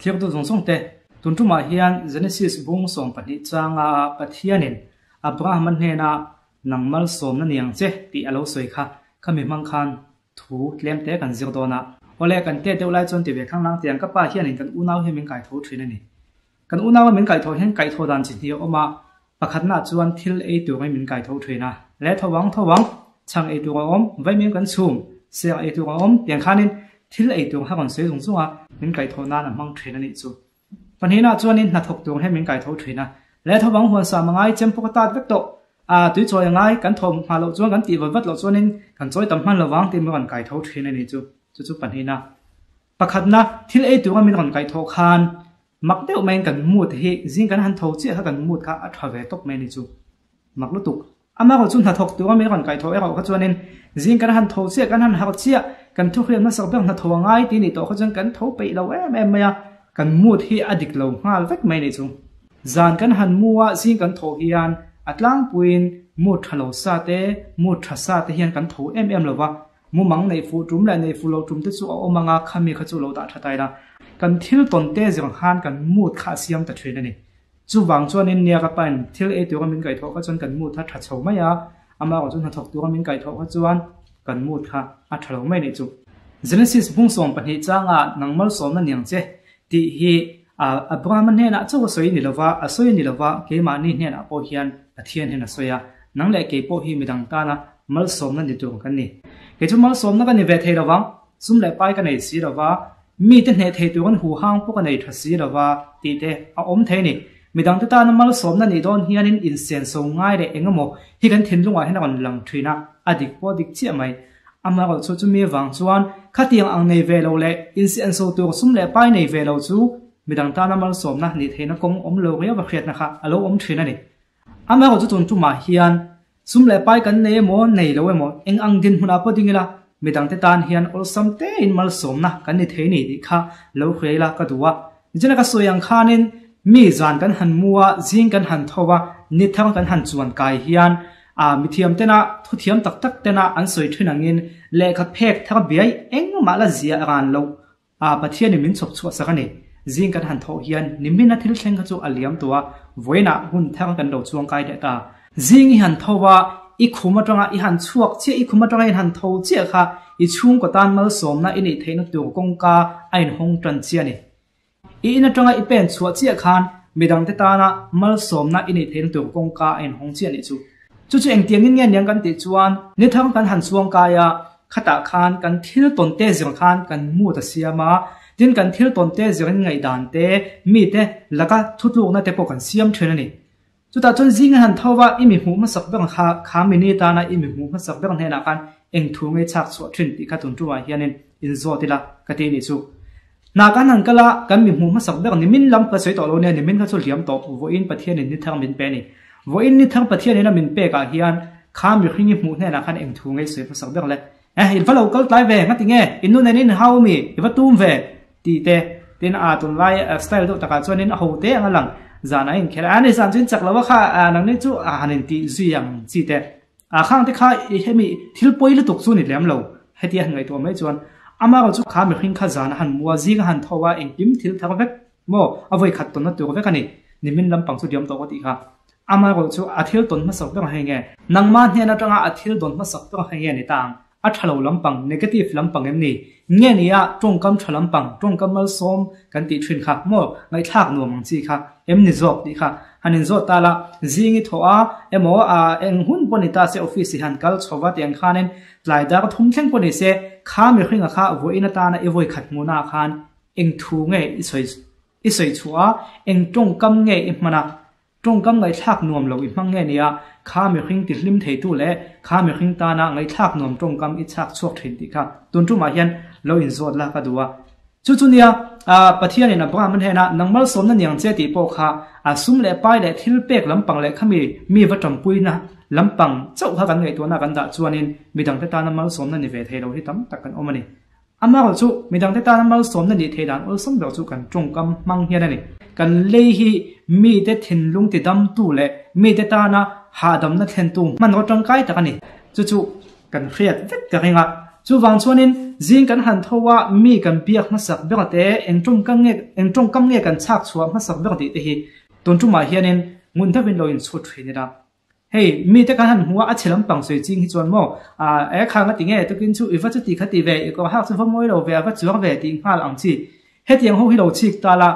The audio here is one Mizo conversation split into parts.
Thlir duh zawng zawng te, tun tumah hian Genesis bung 12 changa Pathianin Abraham-a hnena nang malsawmna ni ang che tih a lo sawi kha, khami hmang khan thu tlem te kan zir dawn a. Awle, kan tet deuh lai chuan ti ve khang lang tiang ka pa hianin kan unau hi min kaitho thin a ni. Kan unau a min kaihthawh hian kaihthawh dan chi hnih a awm a, pakhatnaah chuan thil ei turin min kaitho thin a, le tho ang tho ang, chhang ei tur a awm, vaimim kan chhum, serh ei tur a awm, tiang khanin thil ei tur kha rawn sawi zung zung a, min kaihthawh nan a hmang thin a nih chu. Pahnihnaah chuanin hnathawk tur hian min kaitho thin a, le tho ang huan sa mangai chem pawh ka tat vek tawh, a tui chawi a ngai, kan thawm hma loh chuan kan tih vat vat loh chuanin kan chawi tam hman lo vang tiin min rawn kaitho thin a nih chu, chu chu pahnihna. Pakhatna, thil ei tura min rawn kaihthawh khan mak deuh maiin kan mood hi zing kan han tho chiah kha kan mood kha a tha ve tawp mai a ni chu. Mak lutuk. Amaherawh chu hnathawk tura min rawn kaihthawh erawh kha chuanin zing kan han tho chiah, kan han harh chiah, kan thuhriat hmasak ber hnathawh a ngai tih a nih tawh kha chuan kan tho peih lo em em mai a, kan mood hi a dik lo nghal vek mai a ni chu. Zan kan han mu a, zing kan thawh hian a tlangpuiin mood tha lo sa te, mood tha sa te hian kan tho em em lo va, Mumang neih fuh tum leh neih fuh loh tum te chu a awm anga khami kha chu lo dah tha tai la. Kan thil tawn te zir khan kan mood kha a siam ta thin a ni. Chuvang chuanin nia ka pain thil ei tura min kaihthawh kha chuan kan mood kha tha chho mai a, amah erawh chu hnathawk tura min kaihthawh kha chuan kan mood kha a tha lo mai a nih chu. Genesis bung 12 changa nang malsawmna niang che tih hi Abrahama hnenah chauh a sawi ni lova, a sawi a ni lova, keimahni hnenah pawh hian Pathian hian a sawi a, nang leh kei pawh hi midang tana malsawmna ni tur kan ni. Kei chu malsawmna ka ni ve thei lovang, sum leh pai ka nei si lova, mite hneh thei turin huhang pawh ka nei tha si lova tih te a awm thei a ni. Midangte tana malsawmna nih dawn hianin insenso ngai leh eng emaw hi kan thinlungah hian a rawn lang thin a, a dik pawh a dik chiah mai. Amaherawh chu chumi avang chuan khatiang ang nei ve lo leh insenso tur sum leh pai nei ve lo chu midang tana malsawmna nih theihna kawng awm lo riau a hriatna kha a lo awm thin a ni. Amaherawh chu tun tumah hian sum leh pai kan nei emaw nei lo emaw eng ang dinhmunah pawh ding ila midangte tan hian awlsam tein malsawmna kan ni thei ni tih kha lo hria ila ka duh a. Nichina ka sawi ang khanin mi zan kan han mu a, zing kan han tho a, ni thar kan han chuan kai hian a mithiam tena thuthiam tak tak tena an sawi thin angin lehkha phek thar biai engmah la zia ran lo a Pathianin min chhawp chhuah sak a ni. Zing kan han thawh hian nimina thil thleng kha chu a liam tawh a, vawiinah hun thar kan lo chuang kai leh ta. Zing i han tho a, i khum atanga i han chhuak chiah, i khum atanga i han tho chiah kha i chhungkaw tan malsawmna i neih theihna tur kawngka a inhawng tan chiah a ni. I in atanga i pen chhuah chiah khan midangte tana malsawmna i neih theihna tur kawngka a inhawng chiah a nih chu. Chu chu engtiangin nge niang kan tih chuan ni thang kan han chuang kai a, khatah khan kan thil tawn te zir khan kan mood a siam a, tin kan thil tawn te zirin ngaihdan te, mite laka thutlukna te pawh kan siam thin a ni. Chutah chuan zing a han tho va, i mi hmuh hmasak ber kha, kha mini tana i mi hmuh hmasak ber hnenah khan eng thu ngei chhak chhuah thin tih kha tun tumah hianin inzawt ila ka ti nih chu. Hna kan han kal a, kan mi hmuh hmasak ber nimin lam ka sawi tawh lo nia, nimin kha chu hliam tawh, vawiin Pathianin ni thar min pe a ni. Vawiin ni thar Pathianin a min pekah hian kha mihring i hmuh hnenah khan eng thu ngei sawi hmasak ber le? Eh, in va lo kal tlai ve, ngati nge? In nu nen in hau mi, i va tum ve, tih te. Tin, a tunlai style deuh takah chuanin a ho te ang a lang, zan a inkhel a, ani zan chu in chak lo a kha, nangni chu a han intih zui ang chi te. A khang te kha hemi thil pawi lutuk chu ni lem lo, heti a han ngaihtuah mai chuan amaherawh chu kha mihring kha zan a han mu a, zing a han tho a, engkim thil thar vek maw, a vawi khat tawnna tur vek a ni, nimin lampang chu diam tawh ka tih kha. Amaherawh chu a thil tawn hmasak ber hei nge? Nangmah hnen atanga a thil dawn hmasak ber hei nge ni ta ang? A tha lo lampang, negative lampang em ni? Nge ni a, tawngkam tha lampang, tawngkam malsawm kan tih thin kha maw, ngaihthlak nuam ang chi kha em ni zawk tih kha han inzawt ta la, zing i thawh a emaw a eng hun pawh ni ta se office i han kal chho va tiang khanin tlai dar thum thleng pawh ni se kha mihringa kha vawiin atana i vawi khat hmuhna ah khan eng thu nge i sawi i sawi chhuah a, eng tawngkam nge i hman a, Tawngkam ngaihthlak nuam lo i hmang nge nia, kha mihring ti hlim theitu leh kha mihring tana ngaihthlak nuam tawngkam i chhak chhuak thin tih kha tun tumah hian lo inzawt la ka duh a. Chu chu nia, Pathianin Abraham a hnena nang malsawmna niang che tih pawh kha a sum leh pai leh thil pek lampang leh khami mi va tanpuina lampang chauh kha kan ngaihtuahna kan dah chuanin midangte tana malsawmna ni ve thei lo hi tam tak kan awm a ni. Amaherawh chu, midangte tana malsawmna nih theih dan awlsam ber chu kan tawngkam hmang hian a ni. Kan lei hi mite thinlung tidamtu leh mite tana hahdamna thlentu hmanraw tangkai tak a ni. Chu chu kan hriat vek ka ring a. Chuvang chuanin zing kan han tho a, mi kan biak hmasak ber te, eng tawngkam nge eng tawngkam nge kan chhak chhuah hmasak ber tih te hi tun tumah hianin ngun deuhin lo inchhut thin ila. Hei, mite kan han hmu a, a chhe lampang sawi ching hi chuan maw, ah, e khang a ti nge, tukin chu i va chuti kha ti ve, i kawr hak chu va mawi lo ve, a va chuar ve tih nghal ang chi. Hetiang ho hi lo chik ta la,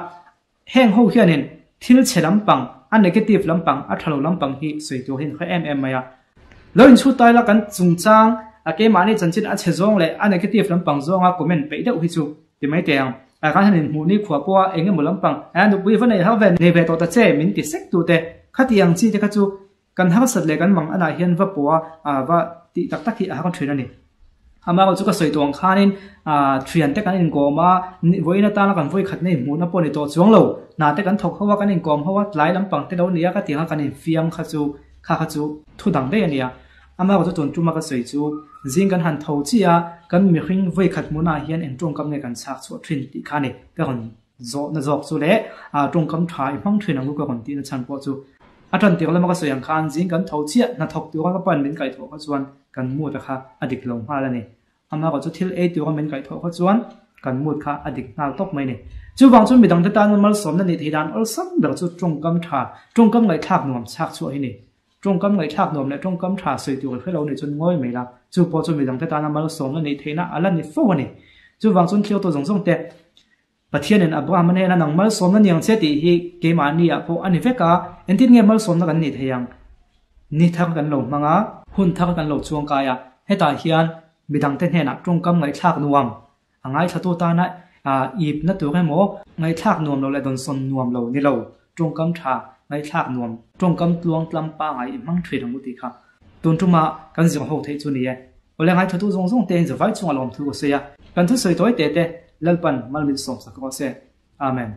heng ho hianin thil chhe lampang, a negative lampang, a tha lo lampang hi sawi tur hi an hre em em mai a. Lo inchhut ta ila kan chungchang, a keimahni chanchin a chhe zawng leh a negative lampang zawnga comment peih deuh hi chu ti mai teh ang. A kan han inhmuh ni khuah pawha eng emaw lampang a nupui va nei har ve nei ve tawh ta che min ti sek tu te khati ang chi te kha chu kan harsat leh kan mang anah hian va pawha va tih tak tak hi a har thin a ni. Amaherawh chu ka sawi tawh ang khanin thian te kan inkawm a, vawiin atana kan vawi khat nei hmuhna pawh ni tawh chuang lo, hna te kan thawk ho a, kan inkawm ho a, tlai lampang te lo nia ka tih anga kan infiam kha chu kha kha chu thu dang daih a nia. Amaherawh chu tun tuma ka sawi chu zing kan han tho chiah a, kan mihring vawi khat hmunah hian eng tawngkam nge kan chhak chhuah thin tih kha a ni. Ka rawn zawhna zawk chu leh tawngkam tha i hmang thin ang u ka rawn tihna chhan pawh chu a tan tir lama ka sawi ang khan zing kan tho chiah hnathawk tura ka pan min kaihthawh kha chuan kan mood a kha a dik lo nghal a ni. Amaherawh chu thil ei tura min kaihthawh kha chuan kan mood kha a dik nghal tawp mai a ni. Chuvang chu midangte tan malsawmna nih theih dan awlsam ber chu tawngkam tha, tawngkam ngaihthlak nuam chhak chhuah hi a ni. Tawngkam ngaihthlak nuam leh tawngkam tha sawi tur i hre lo nih chuan ngawi mai la, chu pawh chu midangte tana malsawmna neih theihna a la ni fo a ni. Chuvang chuan thliau tawh zawng zawng te, Pathianin Abraham-a hnena nang malsawmna ni ang che tih hi keimahni ah pawh a ni vek a, engtin nge malsawmna kan nih thei ang? Ni thar kan lo hmang a, hun thar kan lo chuangkai a, hetah hian midangte hnenah tawngkam ngaihthlak nuam A ngaithlatu tana ipna tur emaw, ngaihthlak nuam lo leh dawnsawn nuam lo ni lo, tawngkam tha, ngaihthlak nuam, tawngkam tluang tlam pangai i hmang thin ang u tih kha tun tuma kan zir ho theih chu ni e. Awle ngaithlatu zawng zawng te in zavai chunga lawmthu ka sawi a, kan thusawi tawi te te Lalpan malmin sawmsak rawh se. Amen.